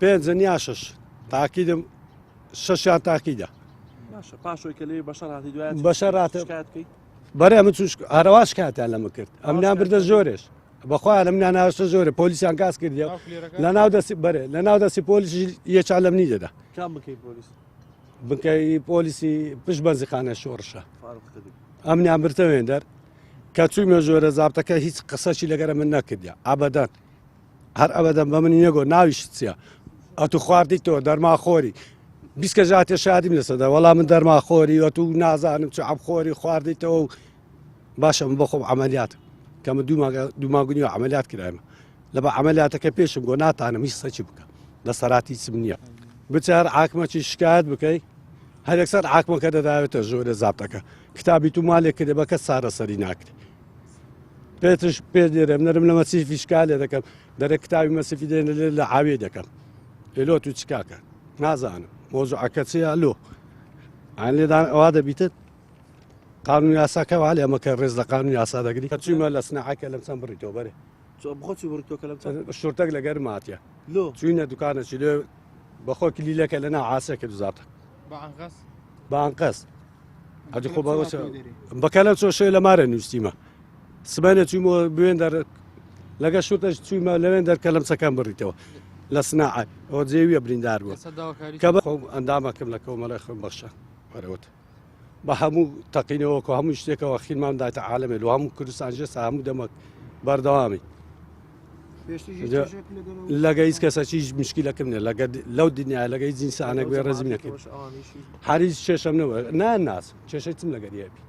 پێنجن یا شەش تاکیدم شەشیان تاکیدە. باشە پاشۆی کە لێ بەشەر هاتی دوای بەشەر هات بەرێ من چوش هەروا شکاتیان لەمە کرد ئەمنیان بردە زۆرێش بەخۆیان لەمنیان ناوشتە زۆرە پۆلیسیان گاز کردی لە ناو دەستی بەرێ لە ناو دەستی پۆلیسی یەکیان لەمنی دەدا کام بکەی پۆلیس بنکەی پۆلیسی پشت بەنزیخانە شۆڕشە ئەمنیان برتە وێندەر کە چوویمە ژۆرە زابتەکە هیچ قسەشی لەگەرە من نەکردیا ئابدەن هەر ئەبەدەن بە منی نەگۆ ناویشت چیە ئەتو خواردی تۆ دەرماخۆری بیسکە ژاتێ شادیم لەسەدا وەڵام من دەرماخۆری وە تو نازانم چ عەبخۆری خواردیتەوە و باشە من بەخۆم عملیات کە من دوو مانگونی عملیات کرایمە لە بە عملیاتەکە پێشم گۆ ناتانم هیچ سەچی بکە لە سەراتی چم نییە بچە هەر عاکمەکی شکایەت بکەی هەر یەکسەر عاکمەکە دەداوێتە ژۆرە زابتەکە کتابی تو مالێک کردێ بە کەس چارەسەری ناکرێ پێتش پێ دێرم نەرم لە مەسیفی شکا لێ دەکەم دەرێ کتابی مەسیفی دێنە لێ لە عاوێ دەکەم لۆ تو چکاکە نازانم مۆزوعەکە چیە لۆ ئان لێدان ئەوا دەبیتت قانون یاساکە وا لێ ئەمە کە ڕێز لە قانون یاسا دەگری کە چوومە لە سناعەکە لەم چەند بڕیتەوە بەرێ بخۆ چی بڕیتەوە کە لەم چەند شورتەک لە گەرماتە لۆ چوینە دوکانەچی لێ بەخۆ کلیلەکە لە ناو عاسەکە دوزاتە بە ئەنقەست ئەدی خۆ بەکەلە چۆ شێ لە مارە نووسیمە سبەینە چوومەوە بوێن دەر لەگە شوتەش چوومە لەوێن دەر کە لەمسەکان بڕیتەوە لە سناعە ئەوە جێویە بریندار بووە کە بە ئەندامەکەم لە کۆمەڵی خوێن بەخشە وەرەوت بە هەموو تەقینەوەکە هەموو شتێکەوە خیلمان دایتە عالەمێ لە هەموو کوردستان ژێسا هەموو دەمەک بەردەوامی لەگە هیچ کەسە چیش مشکلەکەم نیە لەگە لەو دنیا لەگە هیچ ئینسانێک بێ ڕێزم نەکرد هەریز کێشەم نەوە نا ناس کێشەی چم لەگەر یەبی.